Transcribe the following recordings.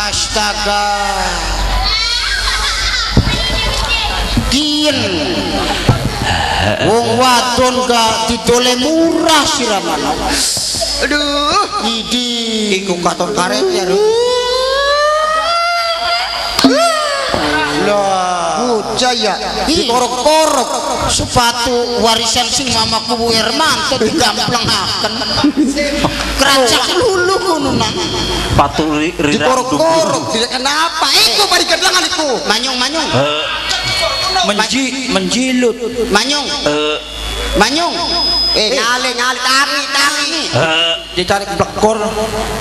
Astaga. Kien. Wong wadon gak didole murah siramana. Aduh, Idi. Iku katon karet ya. Lah, bocah ya. Dikorok-korok sepatu warisan sing mamaku Bu Hermanto digamplengaken. Keracak lulu ngono nang. Patu Dikorok-korok, tidak kenapa? Iku bari gedelangan iku. Manyung-manyung. Menjilut. Manyung. Manyung. Ngale ngale tangi tangi. Ditarik blekor.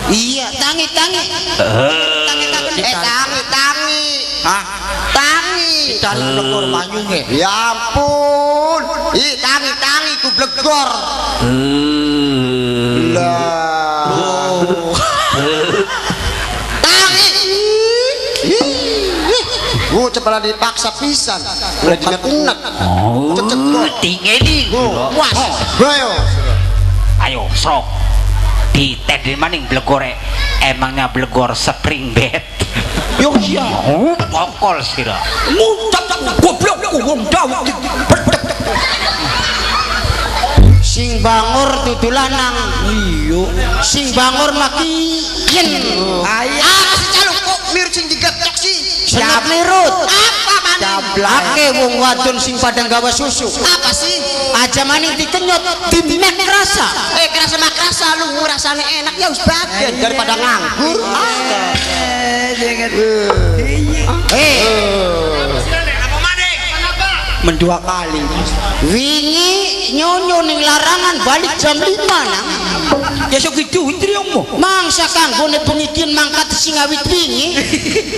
Iya, tangi tangi. Tangi tangi. Tangi tangi. Hah? Tangi. Ditarik blekor manyunge. Ya ampun. Ih, tangi tangi ku blegor. Lah. Tangi. Cepat dipaksa pisan. Lagi unek. Oh, tingeli. Was. Ayo. Ayo, sok. Ditendel maning blegore. Emangnya blegor spring bed. Yo iya. Oh, pokol sira. Ngucap goblok wong dawet. Sing bangor dudu lanang. Iya. Sing bangor maki yen. Ayo. Apa sih caluk kok mirip sing digetok sih? Senep lirut. Apa maning? Ake wong wadon sing padang gawa susu. Apa sih? Aja maning dikenyot, dimek rasa. Kerasa mah kerasa lu ngrasane enak ya wis bagian daripada nganggur. Mendua kali. Wingi nyonyo ning larangan balik jam 5 nang. Ya sok gitu mo. Mangsa kanggone pengikin mangkat sing awit wingi.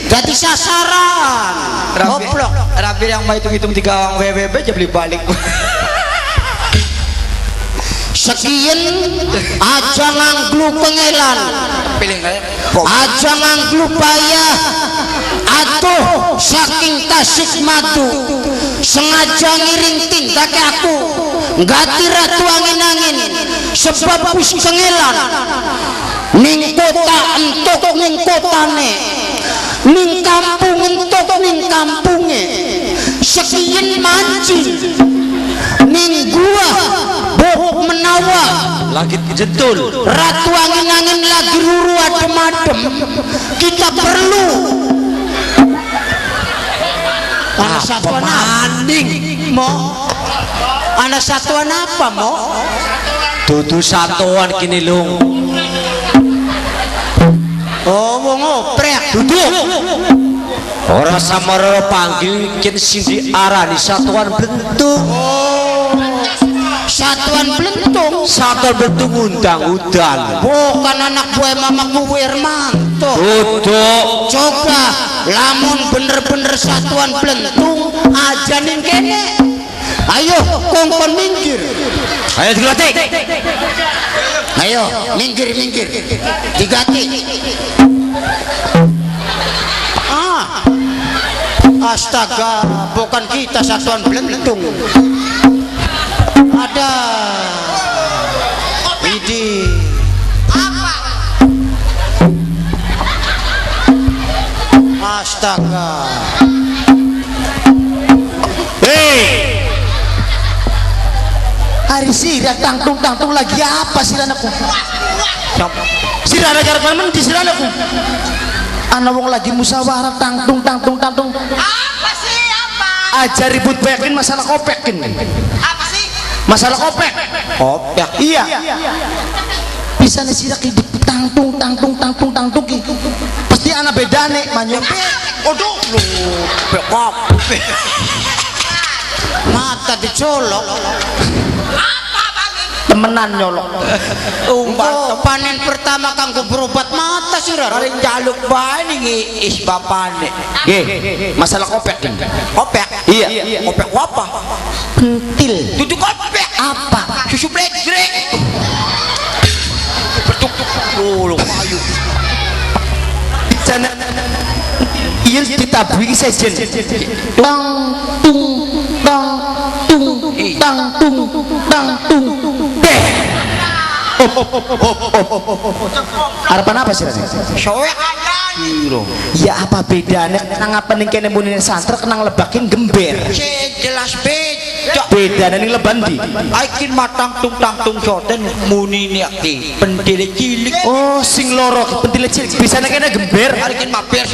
Dadi sasaran. Goblok. Rapi yang mau hitung-hitung tiga orang WWB aja beli balik. Sekian aja nganglu pengelan. Pilih kayak. Aja nganglu payah. Atuh saking tasik madu. Sengaja ngiring tindake aku. Ngati ratu angin-angin. Sebab wis pengelan. Ning kota entuk ning kotane. Ning kampung entuk ning kampunge. Sekian mancing. Ning gua bok menawa lagi jetul. Ratu angin-angin lagi ruru adem-adem. Kita perlu anak satuan maning mo. Anak satuan apa mo? Dudu satuan kini lung. Oh wong oprek. Dudu. Ora samara panggil kin sing diarani satuan blentung. Oh. Satuan blentung. Satuan blentung undang udan. Bukan anak buah mamaku Hermanto. Dudu. Coba lamun bener-bener satuan blentung aja ning kene. Ayo kongkon minggir. Ayo dilatih. Ayo minggir minggir. Diganti. Ah. Astaga, bukan kita satuan blentung. Ada. Idi. Apa? Astaga. Hei. Hari sirah tangtung-tangtung lagi apa sirah anakku? Sirah gara-gara mendi sirah anakku. Anak wong lagi musyawarah tangtung tangtung tangtung. Apa sih apa? Aja ribut bayakin masalah kopekin. Apa sih? Masalah kopek. Kopek. Iya. Bisa nih sirah hidup tangtung tangtung tangtung tangtung ki. Pasti anak bedane manyung. Aduh, lu bekop. Mata dicolok. Temenan nyolok. Oh, panen pertama kanggo berobat mata sirah. Paling jaluk bae ning is bapane. Nggih, masalah kopek. Kopek? Iya. Kopek apa? Pentil. Dudu kopek. Apa? Susu blejrek. Betuk lho payu. Jana iya ditabuhi sejen. Tang tung tang tung tang tung tang tung. Deh. Harapan apa sih rasanya? Soek. Piro? Ya apa bedanya nang apa ning kene munine santer kenang lebakin gember. Jelas beda. Bedane ning leban di. Aikin matang tung tangtung soten munine ki pentile cilik. Oh, sing loro ki pentile cilik bisane kene gember. Aikin mampir.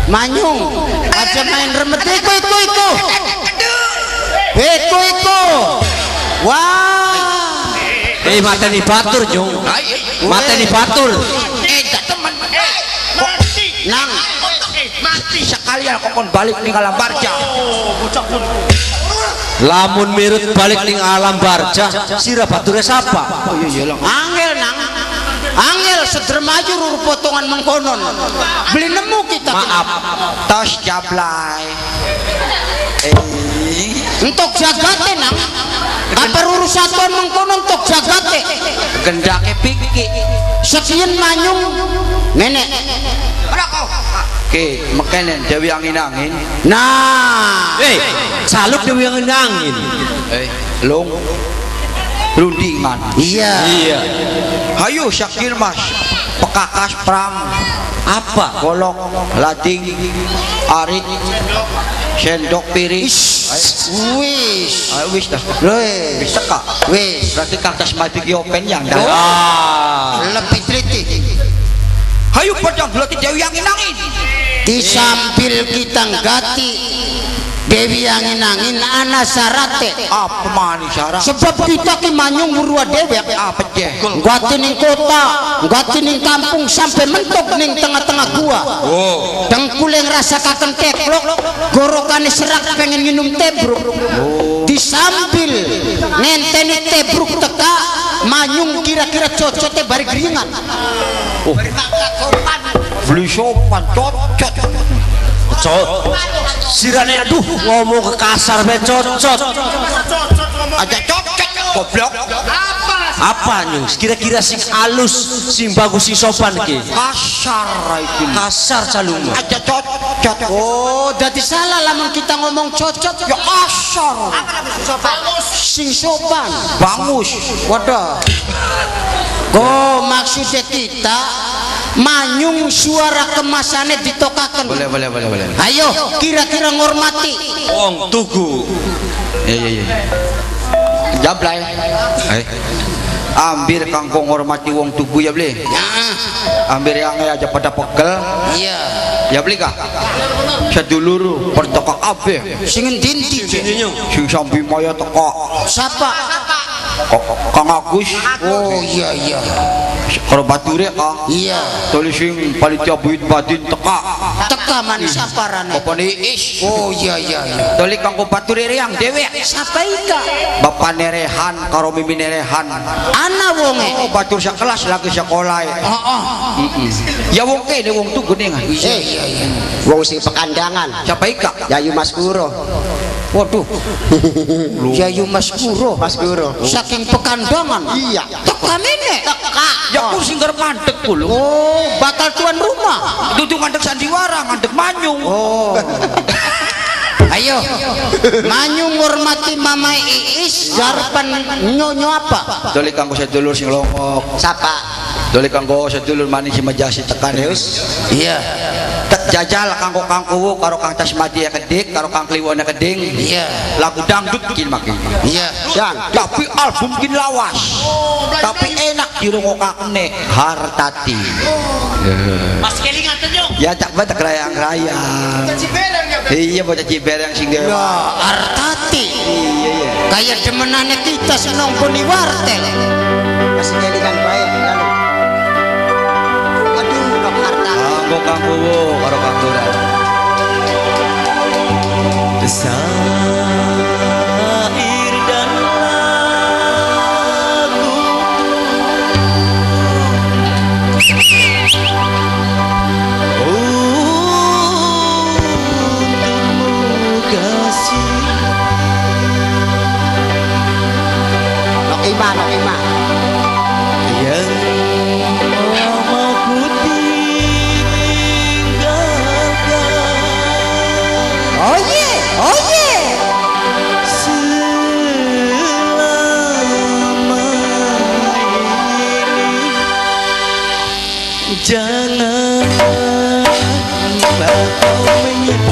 Manyung aja main remet iku iku iku. Iku iku. Wah. Mateni batur nyung. Mateni batur. Temen. Nang mati sekalian kok kon balik ning alam barja. Lamun mirut balik ning alam barja, sira bature sapa? Oh iya iya lang. Angel nang. Angel sedermaju rur potongan mengkonon. Beli nemu kita. Maaf, tos jablay. Entok jagate nang. Apa ruru satuan mengkonon entok jagate. Gendake piki. Sekian manyung nenek. Oke, mekenen Dewi angin-angin. Nah, caluk Dewi angin-angin. Long rundingan. Iya. Iya. Hayu Syakir Mas, pekakas perang. Apa? Golok, lading, arit, sendok piring. Wis. Ayo wis dah. Wis. Wis teka. Wis. Berarti Kang Tasmadi ki open yang dah. Ah. Lebih teliti. Hayu pedang berarti Dewi angin-angin. Disambil kita gati Dewi angin-angin ana syarate. Apa maning syarat? Sebab kita ki manyung murwa dewek. Apa je? Gati ning kota, gati ning kampung sampai mentok ning tengah-tengah gua. Oh. Dengkule ngrasakaken teklok, gorokane serak pengen minum tebruk. Oh. Disambil ngenteni tebruk teka, manyung kira-kira cocote bari geringan. Oh. Beli sopan cocot. Cocot. Sirane aduh ngomong ke kasar be cocot. Aja cocot goblok. Apa nyung? Kira-kira sing alus, sing bagus, sing sopan ki. Kasar iki. Kasar calung. Aja cocot. Oh, dadi salah lamun kita ngomong cocot. Ya kasar. Sing sopan. Bangus. Waduh. Oh, maksudnya kita manyung suara kemasannya ditokakan. Boleh, boleh, boleh, boleh. Ayo, kira-kira ngormati wong tugu. Iya, iya, iya. Jablay. Ambir kangkung ngormati wong tugu ya beli. Ya. Ambir yang aja pada pegel. Iya. Ya beli kah? Sedulur pertokok kabeh. Sing endi-endi? Sing sambi maya teko. Sapa? Kang Agus. Oh iya iya. Karo bature Kang. Iya. Toli sing panitia buyut badin teka. Teka manis sapa rane? Bapane Iis. Oh iya iya iya. Toli kanggo bature reang dhewe. Sapa ika? Bapane Rehan karo mimine Rehan. Ana wonge. Oh batur sakelas lagi sekolah. Heeh. Ya wong kene wong tugu ning. Iya iya iya. Wong sing pekandangan. Siapa ika? Yayu Mas Kuro. Waduh. Yayu Mas Kuro. Mas Kuro. Saking pekandangan. Iya. Teka mene. Teka. Ya ku sing garep mandek ku lho. Oh, bakal tuan rumah. Dudu mandek sandiwara, mandek manyung. Oh. Ayo. Manyung ngormati Mama Iis jarepan nyonyo apa? Doli kanggo sedulur sing longok. Sapa? Doli kanggo sedulur maning si majasi tekan wis. Iya. Tek jajal kanggo Kang Kuwu karo Kang Tasmadi ya kedik karo Kang Kliwon ya keding. Iya. Lagu dangdut kin makin. Iya. Yang Tapi album kin lawas. Tapi enak dirungokakne Hartati. Mas kelingan yo. Ya tak batak rayang-rayang. Iya bocah Cibereng sing Ya, dewa. Hartati. Iya iya. Kayak demenane kita senong puni wartel. masih kelingan bae lalu. Aduh, dok harta. Kanggo Kang Kuwu karo Kang Duran. Syair dan lagu untukmu kasih. Nok Ima, nok Ima. Yang lama ku tinggalkan. Oh yeah, oh yeah. Selama ini. Janganlah kau menyerah.